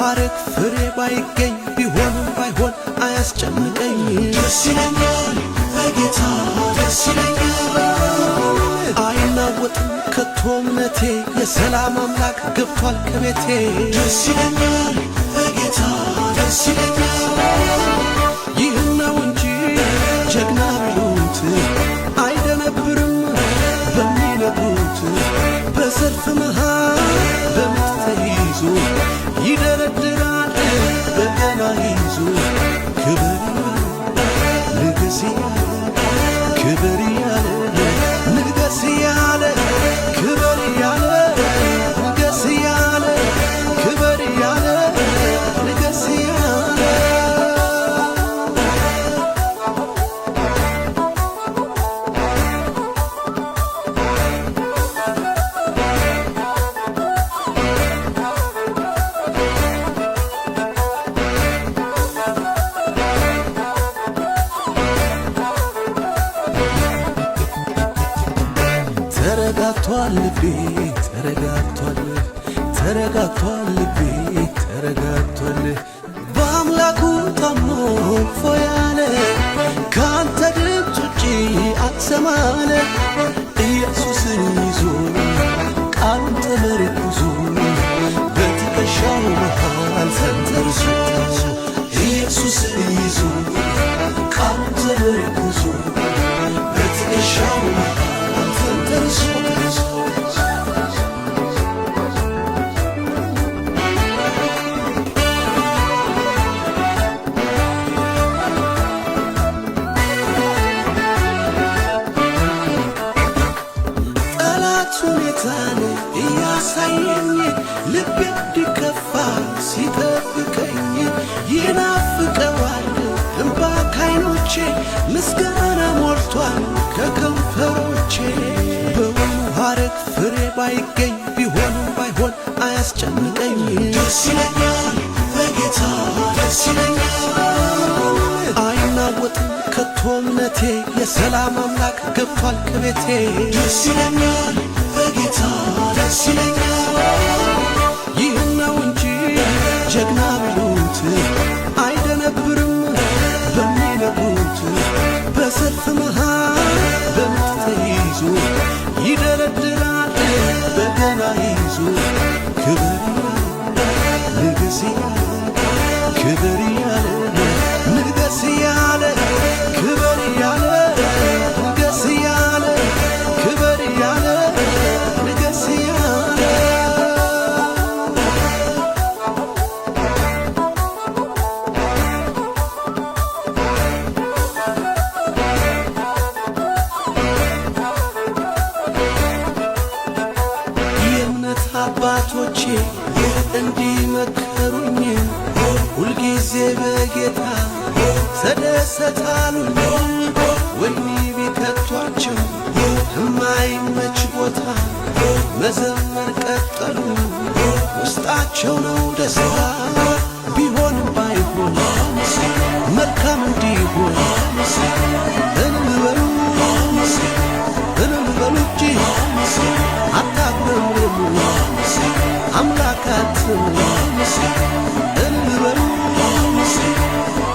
ሐረግ ፍሬ ባይገኝ ቢሆንም ባይሆን አያስጨንቀኝ። ደስ ይለኛል በጌታ፣ ደስ ይለኛል። አይናወጥም ከቶ እምነቴ፣ የሰላም አምላክ ገብቷል ከቤቴ። ደስ ይለኛል በጌታ፣ ደስ ይለኛል። ይህን ነው እንጂ ጀግና ቢሉት አይደነብርም በሚነግሩት። በሰልፍ መሃል በምት ተይዞ ይደረድራል በገና ይዞ። ክብር ንገስ እያለ፣ ክብር እያለ ንገስ እያለ፣ ክብር እያለ ንገስ እያለ፣ ክብር እያለ ንገስ እያለ። ተረጋግቷል ልቤ፣ ተረጋግቷል፣ ተረጋግቷል ልቤ፣ ተረጋግቷል። በአምላኩ ታምኖ እፎይ ያለ፣ ከአንተ ድምፅ ውጪ አልሰማለ፣ ኢየሱስን ይዞ ቃሉን ተመርኩዞ በትከሻው መሃል ተንተርሶ፣ ኢየሱስን ይዞ ቃሉን ተመርኩዞ በትከሻው መሃል ተንተርሶ። ጠላት ሁኔታን እያሳየኝ ልቤ እንዲከፋ ሲጠብቀኝ፣ ይናፍቀዋል እምባ ካይኖቼ፣ ምስጋና ሞልቷል ከከንፈሮቼ። በወይኑ ሐረግ ፍሬ ባይገኝ ቢሆንም ባይሆን አያስጨንቀኝ። ደስ ይለኛል በጌታ፣ ደስ ይለኛል። አይናወጥም ከቶ እምነቴ፣ የሰላም አምላክ ገብቷል ከቤቴ። ደስ ይለኛል በጌታ፣ ደስ ይለኛል። ይህን ነው እንጂ ጀግና ቢሉት አይደነብርም በሚነግሩት። በሰልፍ መሃል በምት ተይዞ ይደረድራል በገና ይዞ። ክብር ንገስ እያለ፣ ክብር እያለ ንገስ እያለ፣ ክብር እያለ ንገስ እያለ፣ ክብር እያለ ንገስ እያለ። የእምነት አባቶቼ እንዲመከሩኝ ሁልጊዜ በጌታ ተደሰታሉኝ። ወህኒ ቢከቷቸው የማይመች ቦታ መዘመር ቀጠሉ። ውስጣቸው ነው ደስታ። ቢሆንም ባይሆን መልካም እንዲሆን እልል በሉ፣ እልል በሉ እንጂ አታጉረምርሙ፣ አምላካትሙ። እልል በሉ፣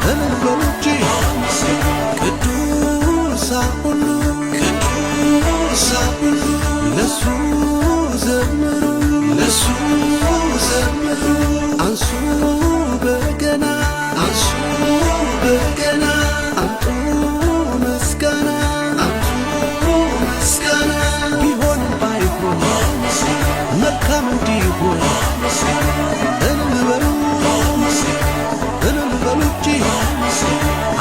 እልል በሉ እንጂ ቅዱሳን ሁሉ፣ ቅዱሳን ሁሉ ለሱ ዘምሩ፣ ለሱ ዘምሩ። አንሱ በገና፣ አንሱ በገና፣ አምጡ ምስጋና፣ አምጡ ምስጋና። ቢሆንም ባይሆን መልካም እንዲሆን እልል በሉ፣ እልል በሉ እንጂ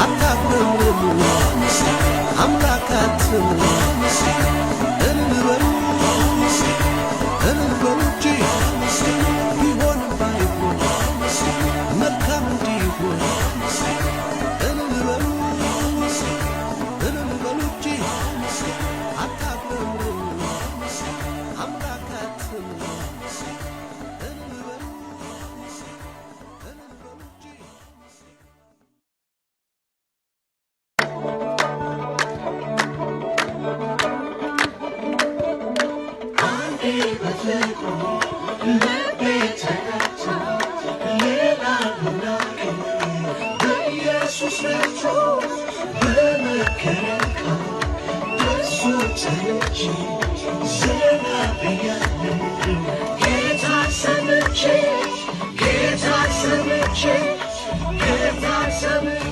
አታጉረምርሙ፣ አምላካትሙ። እልል በሉ፣ እልል በሉ እንጂ ቢሆንም ባይሆን መልካም እንዲሆን እልል በሉ፣ እልል በሉ እንጂ አታጉረምርሙ፣ አምላካትሙ። እልል በሉ። የመከረን ቃል በእሱ ጸንቼ ዘና ብያለሁ። ጌታ ሰምቼ፣ ጌታ ሰምቼ፣ ጌታ ሰምቼ።